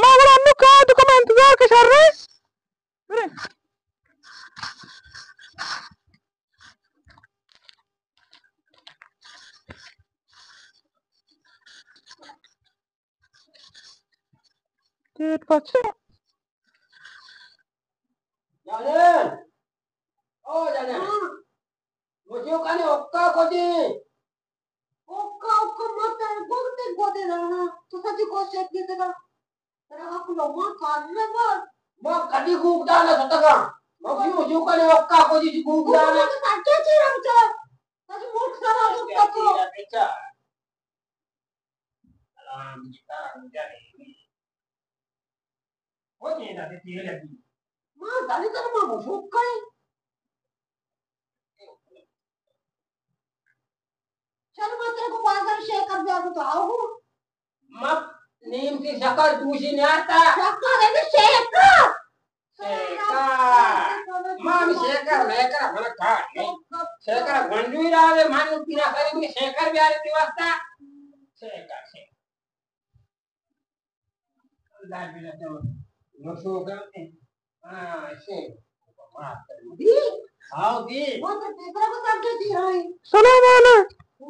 ما گڑا انو کاں تو کمے انتظار کہ شر ئے۔ برے۔ گیٹ پچ۔ جانین! او جانین! ہاں۔ مجھے کنے اوکا کو دی۔ اوکا، اوکا، ما ترا گوک تے گودے رانا۔ تو سچی کوشش کیتے گا۔ ترا عقل و ما کار نہ بر۔ ما کدی گوک دانا ستگا۔ ما بھی مجھے کنے اوکا کو دی گوک دانا۔ تو سچی چی رم چا۔ سچی موٹ سارا گوک تو۔ سلام، سلام، جانین۔ او جینا تے تیل لگی۔ ما زانی تر ما مشوک کئے۔ چل ما تیرے کو بازار شیکر بیا تو آؤ۔ ما نیم تی شکر دوشی نیارتا۔ شکر ہے نا شیکر۔ شیکر۔ ما ہم شیکر، میکر، ہمارا کار نہیں۔ شیکر گنجوی راوے، من پینا کرے، شیکر بیارے تی واسطہ۔ شیکر، شیکر۔ سلام علیکم۔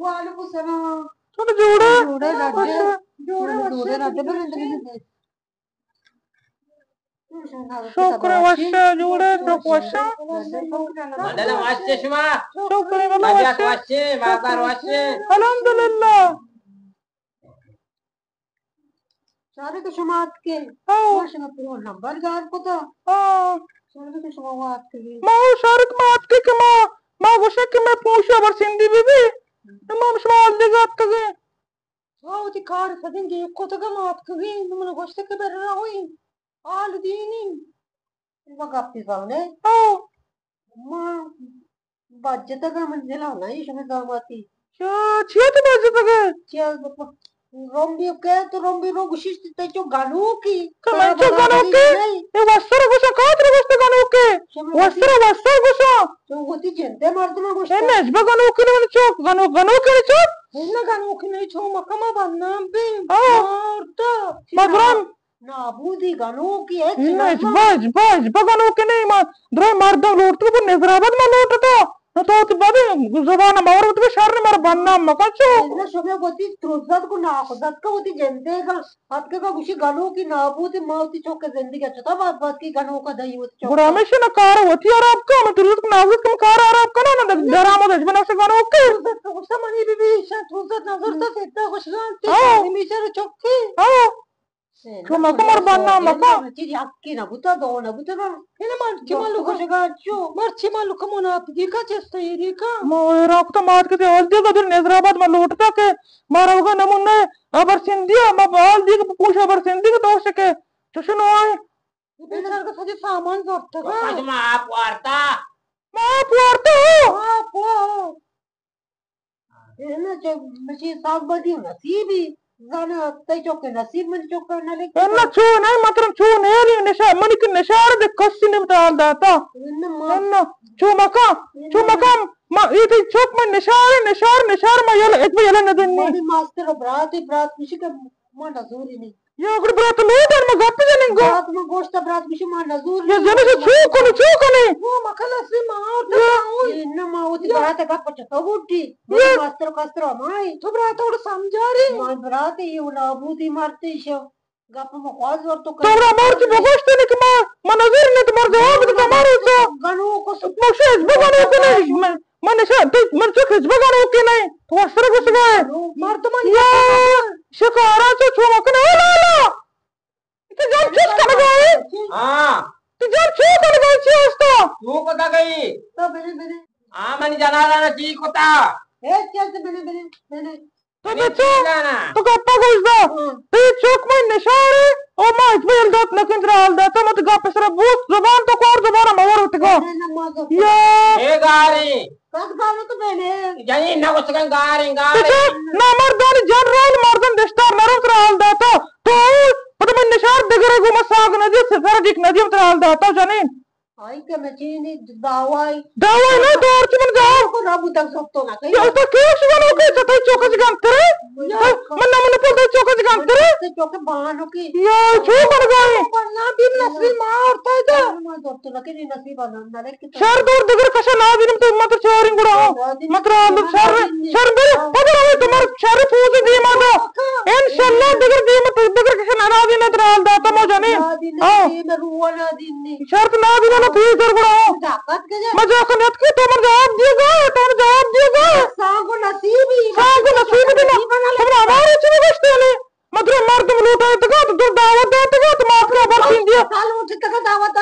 وعلیکم السلام۔ تو جوڑے؟ جوڑے راجے۔ جوڑے راجے۔ شکر وشے، جوڑے، شکر وشے۔ مدن وشے شما۔ شکر بلا وشے۔ وشے، بازار وشے۔ الحمدللہ۔ شارے کہ شما اتکے۔ ہاں۔ ما شما پورا نمبر گار کتا۔ ہاں۔ شارے کہ شما واتکگے۔ ما او شارے کہ ما اتکے کہ ما، ما گوشے کہ میں پوشا بر سندھی بی بی۔ نو ما شما حال دیگا اتکگے۔ ہاں، وتی کار سدیں گیگ کتگا ما اتکگے۔ نو من گوشتے کہ بر رہوئی۔ حال دینی۔ ما گپی زانے۔ ہاں۔ ما بجتگا من دلا نہیں شمے زاماتی۔ چا، چیا تو بجتگا؟ چیا، رمبی کے تو رمبی رو گششت تے چو گنوکی۔ کہ من چو گنوکی؟ اے وسر گوشا کات رو گوشت گنوکی۔ وسر، وسر گوشا۔ تو وتی جندے مردم گوشت۔ اے نجبہ گنوکی نے چو، گنو، گنوکی نے چو۔ اے نہ گنوکی نے چو مکما بدنام بی۔ ہاں۔ مارتا۔ مدرم۔ نابودی گنوکی ہچ نہ۔ ہچبا، ہچبا، ہچبا گنوکی نہیں۔ ما درائیں مردم لوٹتگ بو نظر آباد ما لوٹتا۔ نو تو وتی بعد زبان مور وتی شر مر بدنام مکن چو۔ نہ شمے وتی ترزت کو ناخزت کو وتی جندے گا۔ اتکگا گوشی گنوکی نابودی ما وتی چوک زندگی چتا بات بات کی گنوکا دئی وتی چوک۔ گڑا ہمیشہ نہ کار وتی حراب کا، من ترزت کو ناخزت کم کار حراب کنا نہ درام دش بنفس گنوکی۔ ترزت کو غصہ منی بی بی شان ترزت نظر تا سیتا خوشگان تے ہاں۔ ہمیشہ چوکی۔ ہاں۔ شما کمر بننا مکن۔ چیزی حقی نہ بوتا، دو نہ بوتا نا۔ انا مرچی مالو کا۔ مرچی مالو کا منافقی کا چستا ایری کا۔ ما ایران کو تو مات کتے حال دیگا در نظر آباد ما لوٹتا کہ مارا ہوگا نمون نہ ابر سندیا، ما حال دیگا پوش ابر سندی کا دوش کے۔ چشن ہوئے۔ بیچار کا سجی سامان زورتا۔ شما آپ وارتا۔ ما آپ وارتا ہو۔ آپ ہو۔ اے نہ چہ مچی ساگ بدی نصیبی، زانا تئی چوکے نصیب من چوکا نہ لکھ۔ اے نہ چو نہ مطلب چو نہ ری نشا، منی کہ نشار دے کسی نمتا حال داتا۔ اے نہ ما اے نہ چو مکا، چو مکا، ما اے تئی چوک من نشار، نشار، نشار ما یلا، ایک بار یلا نہ دنی۔ مانی ماستر و براتی، برات مشی کہ ما نزوری نہیں۔ یا اگر برات لوٹن ما گپ جنیں گو۔ برات ما گوشت برات گوشی ما نزور یا نہیں۔ جنش چو کنی، چو کنی۔ وہ مکل اسی ما اور یا۔ اے نہ ما وتی برات گپ چتا گوٹی۔ یا۔ ماستر کستر مائی۔ تو برات اور سمجھاری۔ ما برات یہ نابودی مرتی شو۔ گپ ما خواز ور تو تو برا مار چی بگوشتے نے کہ ما، ما نزور نے تو مار جواب دے تو مارو تو۔ گنو کو سب۔ مکشش بگنو کنی۔ من نشان، تو من چک ہچبا گنوکے نہ، تو وسر گوشگا ہے۔ مردمان یا شکارا چو چو مکن، او لالا۔ تو جان چوش کنگا ہے؟ ہاں۔ تو جان چو کنگا ہے، چی ہستا؟ تو کتا گئی؟ تو بنے، بنے۔ ہاں، من جنالا نہ چی کتا؟ اے چیز بنے، بنے، بنے۔ تو بچو، تو گپا گوش دا۔ ہاں۔ تئی چوک من نشارے، او ما ہچ یل دات نکن ترا حال داتا، مت گپ سرا بوس، زبان تو کور زبان مور اتگا۔ نہ، نہ، ما گپ یا۔ اے گاریں۔ کس گاریں تو بنے۔ جنی نہ گوشگن گاریں، گاریں۔ بچو، نامردانی جنرال مردم دشتار نرم ترا حال داتا۔ تو پتہ من نشار دگرے گو ما ساگ ندی، سر دیک ندی ترا حال داتا جنین۔ آئی کہ مچینی دعوائی۔ دعوائی نہ، تو ہرچی من جواب۔ کو رب تک سب تو نہ کہیں۔ یا تو کیوں شما نو کہ تئی چوکا جگانتر ہے؟ یا من نہ من پر تئی چوکا جگانتر ہے۔ تئی چوکا بانو کی۔ یا چو بن گئے۔ پر نہ بھی نصیب ما اور تو تو۔ ما دو تو نہ کہ نصیب نہ لے کہ۔ شر دور دگر کشا نہ دینم تو مت چاریں گڑا ہو۔ مت شر، شر بر پدر ہوئے تمہار شر پوز دیما دا۔ انشاءاللہ دگر دیما دگر کشا نہ دینم ترال داتا مو جانے۔ ہاں۔ شرط نہ دینا، نہ پیش در گڑا۔ مجاکت کجا؟ مجاکت نیت کہ تو من جواب دیے گا، تو من جواب دیے گا۔ سانگو نصیبی۔ سانگو نصیبی دینا۔ تم ہمارے چلے گشتے نے۔ مدر مردم لوٹا تگا تو دعوت دے تگا تو مات کا برسین دیا۔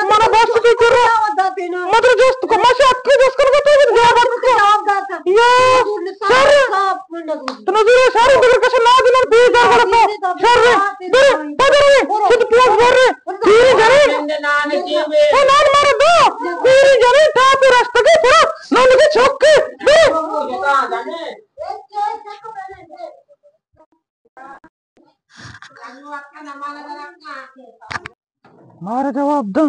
منا بس کی کر رہا۔ مدر جست کو مشا کی جست کر تو جواب دے۔ یا سر۔ تو نظر شر دل کش نہ دینا، پیش در گڑا تو۔ شر۔ بر، پدر۔ خود پوز بر۔ پیری جنین۔ او نان مارا دو۔ پیری جنین ٹاپی رستگی پورا نان کے چھوک کے۔ بر۔ مارا جواب دو۔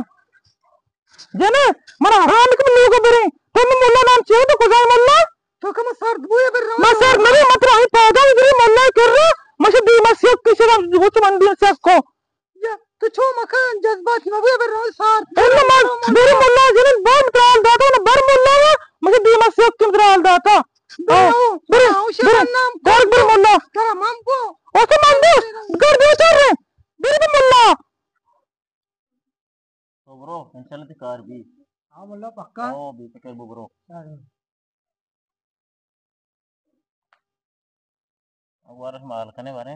جنین، منا حرام کم لوگ برے۔ تم ملا نام چے تو کجا ملا؟ تو کم سرد بوئے بر رہا۔ ما سرد نبی مت رہا، پیدا بھی ملا کر رہا۔ مجھے دیما سیک کسی کا بوچ من دین سیک کو۔ یا، تو چو مکان جذباتی مبوئے بر رہا سار۔ اللہ مان، میرے ملا جنن بر ترال داتا، نہ بر ملا وا، مجھے دیما سیک تم ترال داتا۔ بر، آؤ، بر، آؤ، بر، شرن نام بر، بر ملا۔ ترا من بو۔ او تو من بو، گر دو چر رہے۔ بر بر ملا۔ تو برو، انشاءاللہ تی کار بی۔ ہاں ملا پکا۔ او بے فکر بو برو۔ وارش مال کنے بارے۔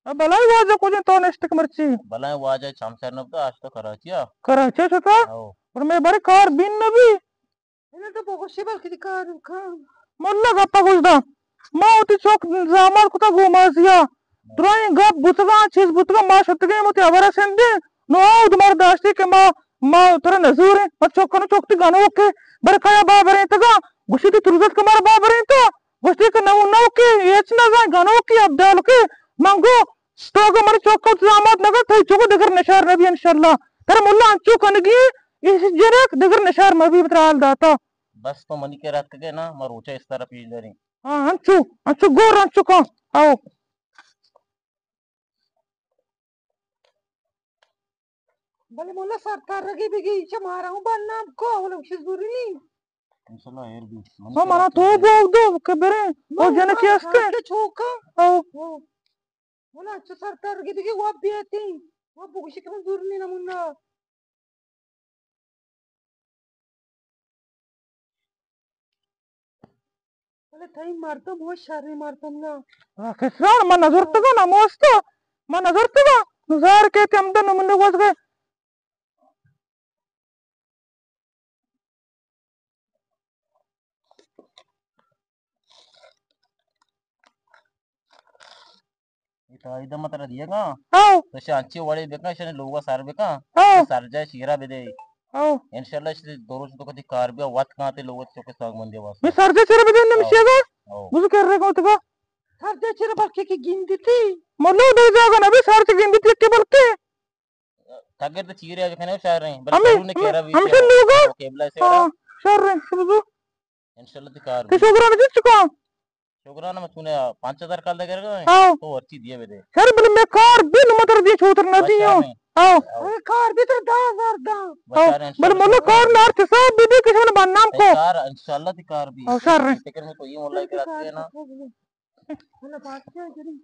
اب بلائی واجہ کجن تو نشتک مرچی۔ بلائی واجہ چمچر نبتا آشتا کراچی آ۔ کراچی آ شتا؟ او۔ پر میں بارے کار بین نبی۔ انہاں تو بگوشی بلکہ دی کار کار۔ ملا گپا گوش دا۔ ما وتی چوک زامات کتا گومازیا۔ درائیں گپ بوتگاں، چیز بوتگاں، ما شتگیں وتی ہبرا سندیں۔ نو آ اود مار داشتی کہ ما، ما ترا نزوریں۔ ما چوک کنو چوک تی گنوکے۔ بر کایا بابریں تگا۔ گوشی تی تروزت کہ مارا بابریں تا۔ گوشتی کہ نو نوکے، ہچ نزان گنوکے، ابدالکے۔ من گو تو اگاں من چوک ءَ زامات نہ کن، تئی چوک ءَ دگر نشار نہ بی انشاءاللہ۔ ترا ملا انچو کنگی، ایش جنک دگر نشار مہ بی، ترا حال داتا۔ بس تو منی کرا اتکگے نا، ما روچا استارا پیش داریں۔ ہاں، انچو، انچو گور، انچو کن۔ آؤ۔ بلے ملا سر ترگی بگی، چہ مارا ہوں بدنام کو، اولا چیز زوری نی۔ انشاءاللہ ہیر بی۔ ہاں، منا تو بو دو کہ بریں۔ او جنکی ہستے۔ چوکا۔ او۔ او۔ ملا چہ سر ترگی بگی، واب بیتی۔ واب بگوشی کہ من زور نی نمونا۔ بلے تئی مردم ہو شریں مردم نا۔ آ، کسران، من نزرتگاں نا موستا۔ من نزرتگاں۔ نزار کے تم دن من گوز گئے۔ اے تائیدہ ما ترا دیگا۔ ہاں۔ تو شاں انچیں وڑے بکن، شاں لوگا سر بکن۔ ہاں۔ تو سرجاہ شیرا بدے۔ ہاں۔ انشاءاللہ اشی دو روچ تو کتی کار بیا وت کانتے لوگا چوکے ساگ مندے واسطے۔ میں سرجاہ شیرا بدے نمشیگا؟ ہاں۔ بزو کر رہے کو تگا۔ سرجاہ شیرا بلکہ کہ گندتی۔ مولو دو جاگا نبی سرجاہ گندتی کہ بلکہ۔ تگر تو چیرے آج کنے شہر ہیں، بلے ہمیں، ضرور نے کہہ رہا بھی ہمشہ لوگا۔ قبلہ سے ہاں، شہر ہیں، بزو۔ انشاءاللہ تی کار تے بی۔ شوگران جت چکا؟ شوگران میں چونے پانچ ہزار کال دے کر گئے۔ ہاں۔ تو ہر چیز دیے بے دے۔ شر بلے میں کار بی نہ مدر دی چھوتر نہ دی ہوں۔ ہاں۔ اے کار بی تر دہ ہزار دا۔ ہاں۔ بلے ملا کار نار تے صاحب بی بی کسے من بدنام کو۔ کار انشاءاللہ تی کار بی۔ ہاں، شر۔ فکر میں تو یہ مولا کرا تے نا۔ ملا بات کیا کریں؟